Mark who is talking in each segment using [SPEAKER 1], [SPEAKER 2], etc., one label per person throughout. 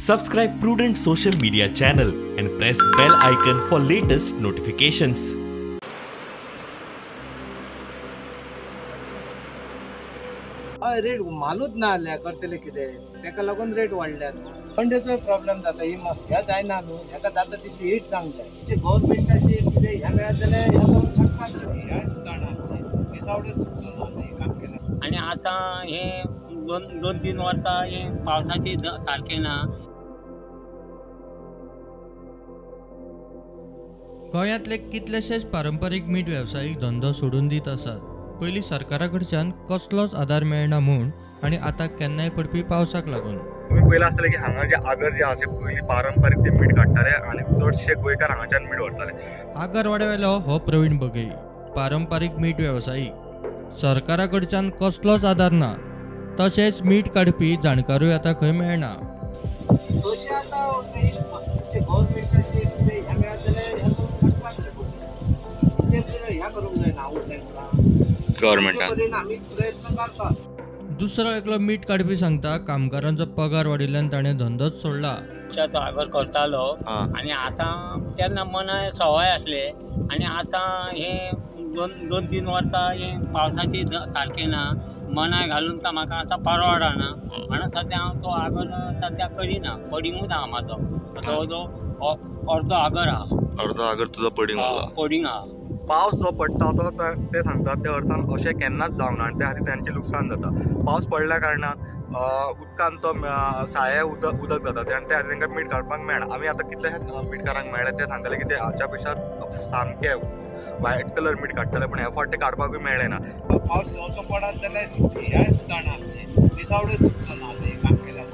[SPEAKER 1] Subscribe Prudent Social Media channel and press bell icon for latest notifications.
[SPEAKER 2] हय, rate मालूच ना जाल्यार करतले कितें, तेका लागून रेट वाडल्या. थंडेचोय प्रॉब्लेम जाता. ही ह्या जायना न्हू, हेका जाता तितली हीट जावंक जाय. गव्हर्मेंटाची कितें ह्या मेळत जाल्यार ह्या करूंक शकतात. ह्या सुदारणां आमचें दिसावडे सुटचो ना हें काम केलें.
[SPEAKER 3] आनी आतां हे दोन तीन वर्सां हे पावसाची सारकें ना.
[SPEAKER 4] गोंयांतले कितलेशेच पारंपारीक मीठ वेवसायीक धंदो सोडून दीत आसात. पयलीं सरकारा कडच्यान कसलोच आदार मेळना म्हूण आनी आतां केन्नाय पडपी पावसाक लागून.
[SPEAKER 5] तुमी पयलां आसतलें की हांगा जे आगर जे आसा पयलीं पारंपारीक ते मीठ काडटाले आनी चडशे गोंयकार हांगाच्यान मीठ व्हरताले.
[SPEAKER 4] आगरवाड्यावेलो हो प्रवीण बगई पारंपारीक मीठ वेवसायीक. सरकारा कडच्यान कसलोच आदार ना, तशेंच मीठ काडपी जाणकारूय आतां खंय मेळना.
[SPEAKER 2] तशें आतां गव्हर्मेंटाची कितें ह्या मेळत जाल्यार ह्या करूंक शकतात. ह्या करूंक जायना
[SPEAKER 5] गव्हर्मेंटान
[SPEAKER 2] आमी प्रयत्न करतात.
[SPEAKER 4] दुसरो एकलो मीठ काडपी सांगता कामगारांचो पगार वाडिल्ल्यान ताणें धंदोच सोडला.
[SPEAKER 3] तो आगर करतालो आनी आतां तेन्ना मना सवय आसले आनी आतां हे दोन तीन वर्सां हे पावसाची सारकें ना, मनाय घालून तो म्हाका आतां परवडना म्हणून सद्या हांव तो आगर सद्या करिना. पडिंगूच आहा म्हाजो जो अर्दो आगर आहा.
[SPEAKER 5] अर्दो आगर तुजो पडिंग आहा.
[SPEAKER 3] पडिंग आहा.
[SPEAKER 5] पावस जो पडटा तो ते सांगतात त्या अर्थान अशें केन्नाच जावना आनी त्या खातीर तांचें लुकसाण जाता. पावस पडल्या कारणान उदकान तो साये उदक जाता आनी त्या खातीर तांकां मीठ काडपाक मेळना. आमी आतां कितल्याशाच मीठकारांक मेळ्ळे ते सांगताले की ते हाच्या पेक्षा सामकें व्हायट कलर मीठ काडटाले, पूण ह्या फावट ते काडपाकूय मेळ्ळें ना.
[SPEAKER 2] पावस असो पडत जाल्यार ह्याय सुदारणां आमचें दिसावडे सुटचो ना हें काम केल्यार.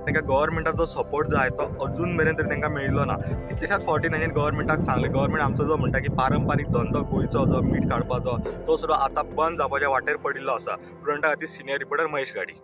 [SPEAKER 5] तांकां गव्हर्मेंटाचो सपोर्ट जाय तो अजून मेरेन तरी तांकां मेळिल्लो ना. कितल्याशाच फावटी तांणी गव्हर्मेंटाक सांगलें, गव्हर्मेंट आमचो जो म्हणटा की पारंपारीक धंदो गोंयचो जो मीठ काडपाचो तो सुद्दां आतां बंद जावपाच्या वाटेर पडिल्लो आसा. प्रुडंटा खातीर सिनियर रिपोर्टर महेश गाडी.